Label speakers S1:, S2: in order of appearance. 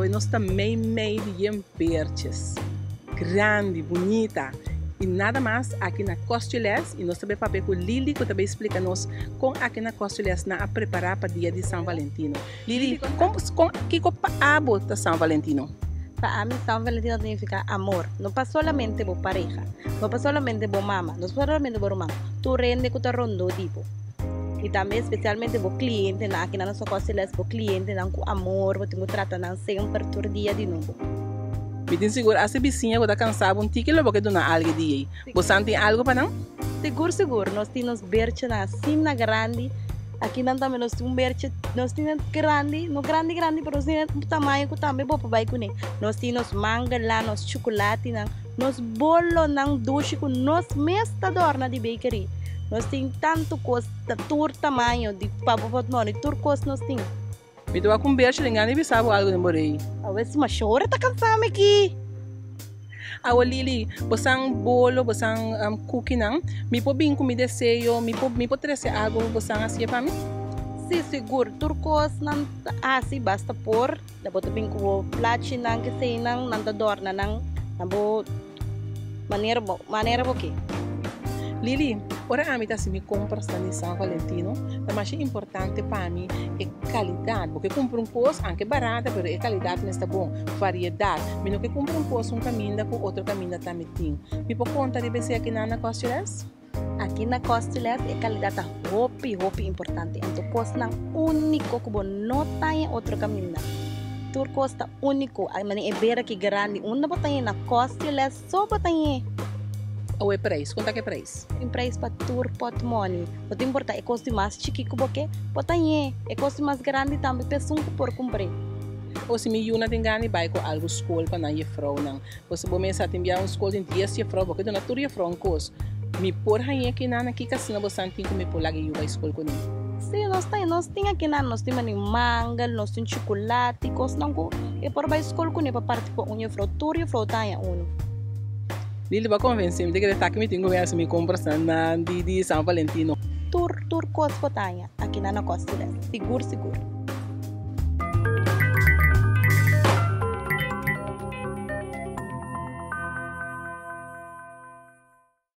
S1: Awe nos ta mei mei di yen bertjes. Grandi, bunita. Y nada mas aki na Costules y nos ta bay papia cu Lily cu ta bay splica nos con aki na Costules nan a prepara pa dia di San Valentino. Lily, con con kico pa abo ta San Valentino?
S2: Pa ami San Valentino ta nifica amor. No pa solamente bo pareha, no pa solamente bo mama, no solamente bo ruman, tur hende cu ta rondo di bo. Y tambe especialmente bo clientenan, aki nan nos ta Costules bo clientenan cu amor, bo tin cu trata nan semper tur dia di nobo.
S1: Mi tin sigur hasta e bisiña ku ta kansa bo un tiki lo bo ke duna algu di ei. Bo san tin algu pa nan?
S2: Sigur sigur, nos tin nos berchenan asina grandi. Aki nan tambe nos tin un berche, nos tin nan grandi, no grandi grandi pero nos tin un tamaño ku tambe bo por bai kuné. Nos tin nos mangelnan, nos chukulatinan, nos bolonan dushi ku nos mes ta dòrna di bakery. Nos tin tantu kos, tur tamaño di pa bo por moni, tur kos nos tin.
S1: Mi ta wak un berchi den gana di bisa bo algo den bo rei.
S2: Awe si mashora ta kansa mi aki.
S1: Awe Lily, bo san bolo, bo san kukinan, mi por bin ku mi deseo, mi por mi por trese algo bo san hasié pa mi?
S2: Si, sigur, tur kos nan ta hasi basta por da bo ta bin ku bo plachinan keseinan, nan ta dòrna nan na bo Manera bo, manera bo ke.
S1: Lily, ora ami ta hasi mi komprasnan di San Valentino, ta masha importante pa mi e kalidat. Bo ke kumpra un kos, anke barata, pero e kalidat mester bon, variedat. Mi no ke kumpra un kos un kaminda ku otro kaminda tambe tin. Mi por konta riba esei akinan na Costules?
S2: Aki na Costules e kalidat ta hopi, hopi importante. Anto kosnan úniko ku bo no ta haña otro kaminda. Tur kos ta úniko. Manera e bera ki grandi, unda bo ta haña? Na Costules. So bo ta ñe.
S1: Awe e prijs? Kon ta ke prijs?
S2: Tin prijs pa tur pòtmòni. No ta importá e kos di mas chikí ku bo ke, bo ta ñe. E kos di mas grandi tambe pa esun ku por kumpr'é.
S1: O si mi yunan tin gana di bai ku algu skol pa nan jefrounan. Pasobra bo mester tin bia un skol tin dies jefrou, bo ke duna tur jefrou un kos. Mi por hañ'é kinan? Kiko asina bo san tin ku mi por laga e yu bai skol kuné?
S2: Sí, nos ta, nos tin akinan. Nos tin mani mangel, nos tin chukulati, kosnan ku e por bai skol kuné pa parti pa un jufrou. Tur jufrou ta haña unu.
S1: Lili, bo a konvensé mi. Ta kere ta ki mi tin ku bai hasi mi komprasnan na di di San Valentino.
S2: Tur, tur kos bo ta haña akinan na Costa Sigur, sigur.